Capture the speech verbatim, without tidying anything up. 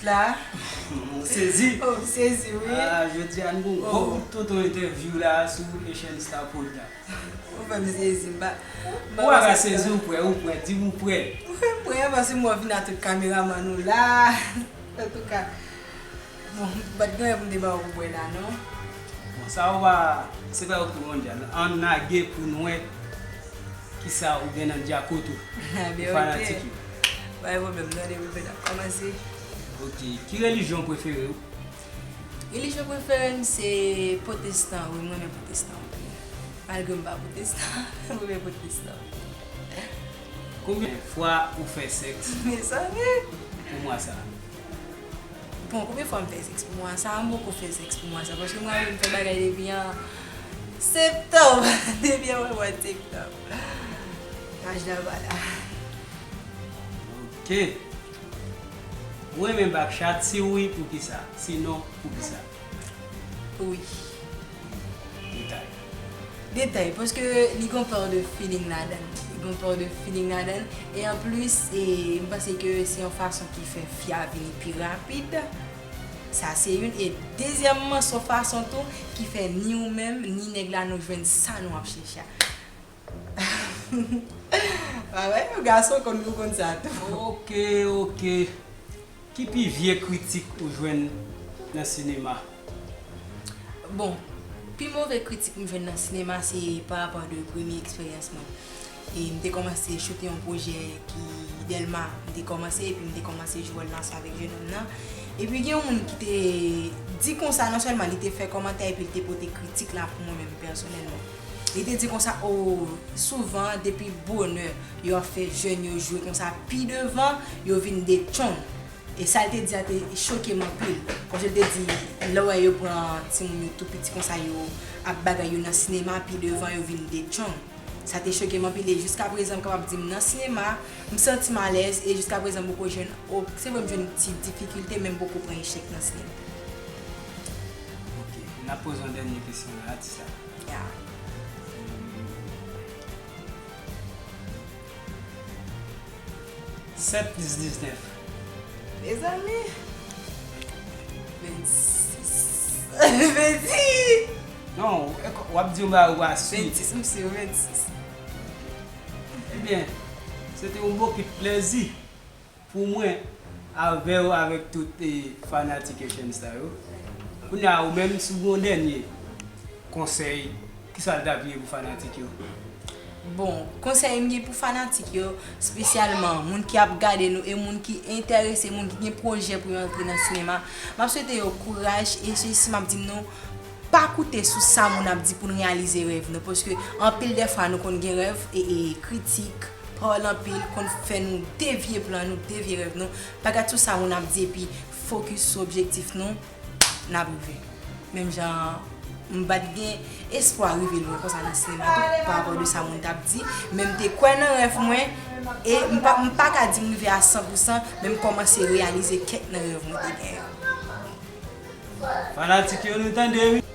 La. Ou sezi? Oh, m sezi, wi. Ah, jodi a nou gon gwo bout tonton entèvyou la sou Haitian Star Podcast. Ou fè m sezi, m pa. Ou pa ka sezi, ou prè, ou prè, di m ou prè. Ou fè m prè, paske m wè w vin a tout kameramann ou la. Antouka, bon, m pa t gen anyen pou m te ba w pou bwè la, non. Bon, sa ou pa, se pa yo ki mondyal. Ann lage pou n wè. Kisa ou gen nan djakot ou pou fanatik yo? Pa gen pwoblèm, tande pou fè n ap kòmanse. Ok, ki relijyon prefere w? Relijyon prefere m se pwotestan, wi, m renmen pwotestan anpil. Malgre m pa pwotestan, m renmen pwotestan. Konbyen fwa ou fè sèks? Mezanmi! Pou mwa sa a. Bon, konbyen fwa m fè sèks pou mwa sa? M poko fè sèks pou mwa sa, paske mwen menm m fè bagay depi an septanm, depi an mwa septanm. Laj la pa la. Ok. Ou renmen bak chat? Si wi, poukisa? Si non, poukisa? Wi. Detay. Detay, paske li gon pè de feeling ladan l. Li gon pè de feeling ladan l. E anplis, e, m panse ke se yon fason ki fè fi a vini pi rapid. Sa se youn. E dezyèmman, se yon fason tou ki fè ni ou menm, ni nèg la nou jwenn sa nou ap chèche a. Pa vre? Yon gason konn, nou konn sa tou. Ok, ok. Ki pi vye kritik ou jwenn nan sinema? Bon, pi move kritik m jwenn nan sinema se pa rapò de premye eksperyans mwen. E m te kòmanse choute yon pwojè ki Dèlma, m te kòmanse epi m te kòmanse jwe wòl la ansanm avèk jenòm nan. Epi gen yon moun ki te di konsa, non sèlman li te fè kòmantè epi li te pote kritik la pou mwen menm pèsonèlman. Li te di konsa, o, souvan depi bonè yo ap fè jèn yo jwe konsa, pi devan yo vin detchonn. E sa l te di a te choke m anpil. Kòmsi l te di, lè w wè yo pran timoun yo tou piti konsa, yo ap bagay yo nan sinema, pi devan yo vin detchonn. Sa te choke m anpil e jiska prezan m kapab di m nan sinema, m santi m alèz e jiska prezan m poko jwenn, o, se vre m jwenn ti difikilte men m poko pran echèk nan sinema. Ok, n ap poze yon dènye kesyon la, atis la. Ya. Sèt plis diznèf. Mezanmi. Vennsis. Vennsis. Non, w ap di yon bagay ou pa si. Vennsis, m si, vennsis. Ebyen, se te yon bokit plèzi pou mwen avè w, avèk tout, e, fanatik Haitian Star yo. Kounye a, ou menm, si w gen yon dènye konsèy, kisa l t ap ye pou fanatik yo? Bon, konsèy m gen pou fanatik yo, espesyalman moun ki ap gade nou e moun ki enterese, moun ki gen pwojè pou yo antre nan sinema, m ap swete yo kouraj e sesi m ap di nou, pa koute sou sa moun ap di pou n reyalize rèv nou, paske anpil dèfwa nou konn gen rèv e, e kritik, pawòl anpil konn fè nou devye plan nou, devye rèv nou. Pa gad sou sa moun ap di epi fokis sou objektif nou, n ap rive. Menm jan m pa t gen espwa rive lwen konsa nan sinema tou, pa rapò de sa moun t ap di, men m te kwè nan rèv mwen, e m pa, m pa ka di m rive a san pou san, men m kòmanse reyalize kèk nan rèv mwen te genyen yo. Fanatik yo, nou tande wi.